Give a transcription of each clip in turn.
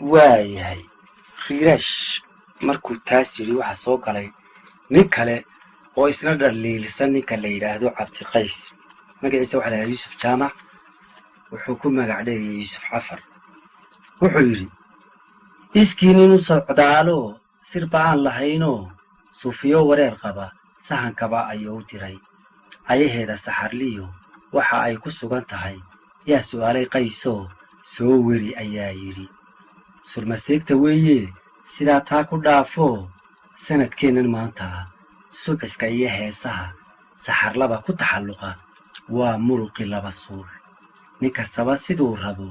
Waayahay, Riiraash markuu taas yidhi, waxaa soo galay nin kale oo isna dhaliilsan, ninka la yidhaahdo Cabdiqays. Magaciisa waxa la yidhaha Yuusuf Jaamac, wuxuu ku magac dheeriyay Yuusuf Cafar. Wuxuu yidhi: "Iskii nin u socdaalo sirba aan lahaynoo suufiyo wareer qaba sahankaba ayuu diray. Ayaheeda saxarliyo waxa ay ku sugan tahay yaa su'aalay Qaysoo soo weri," ayaa yidhi. "Surmaseegta weeye, sidaa taa ku dhaafoo sanadkeennan maanta subciska iyo heesaha saxarlaba ku taxalluqa waa muruqii laba suul. Nin kastaba siduu rabo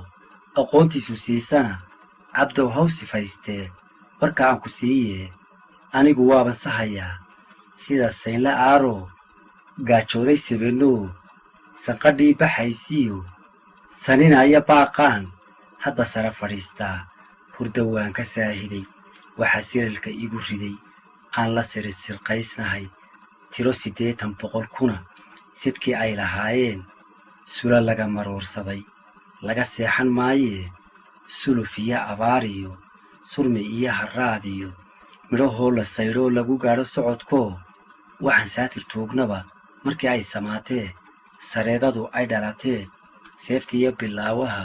aqoontiisu siisana Cabdow haw sifaystee. Warka aan ku siiyee, anigu waaban sahayaa sida saynla aaroo gaajooday sebenoo sanqadhii baxaysiyo saninaya baaqaan hadda sare fadhiistaa. Hurda waan ka saahiday, waxaa sirilka igu riday aan la sirisirqaysnahay tiro 80 kuna sidkii ay lahaayeen sula laga maroorsaday. Laga seexan maayee, suluf iyo abaar iyo surmi iyo harraad iyo midhahoo la saydhoo lagu gaadho socodkoo waxaan saatir tuugnaba markii ay samaatee sareedadu ay dhalatee seeftiiyo bilaawaha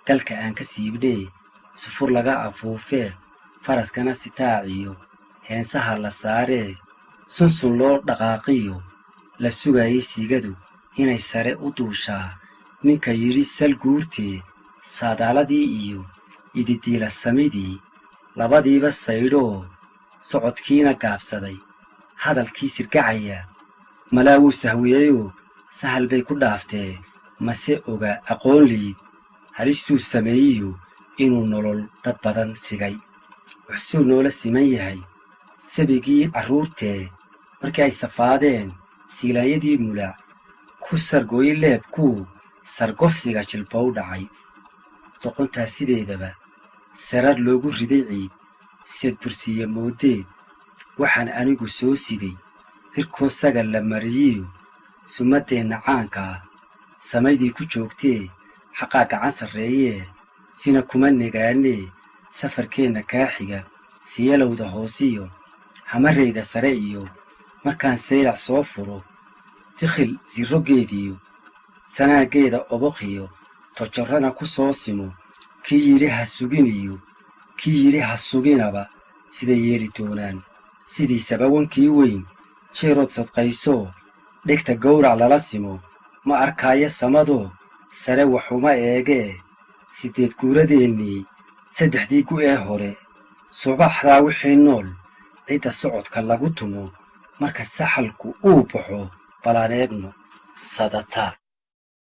galka aan ka siibnee sufur laga afuufee faraskana sitaaciyo heensaha la saaree sunsun loo dhaqaaqiyo la sugayay siigadu inay sare u duushaa. Ninka yidhi sal guurtee saadaaladii iyo ididiila samidii labadiiba saydhoo socodkiina gaabsaday, hadalkii sirgacaya malaa wuu sahwiyeyoo sahal bay ku dhaaftee. Mase oga aqoon liid halistuu sameeyiyo inuu nolol dad badan sigay. Wuxsuu noola siman yahay sabigii carruurtee markii ay safaadeen siilaanyadii mulac ku sargooyi leebkuu sargofsiga jilbow dhacay. Doqontaa sideedaba sarar loogu riday ciid seed bursiiya moodeed. Waxaan anigu soo siday hirkoo sagal la mariyiyo sumaddeenna caankaa samaydii ku joogtee xaqaa gacan sarreeyee sina kuma negaanee. Safarkeenna kaa xiga siyalowda hoosiyo hamarayda sare iyo markaan saylac soo furo tikhil sirrogeediyo sanaaggeeda oboqiyo tojorrana ku soo simo. Kii yidhi ha suginiyo kii yidhi ha suginaba siday yeeli doonaan. Sidiisaba wankii weyn jeerood sadqaysoo dhegta gawrac lala simo ma arkaayo samadoo sare waxuma eegee. 8 guuradeennii 3dii gu ee hore subaxdaa wixii nool cidda socodka lagu tumo marka saxalku uu baxo balaan eegno sadataa."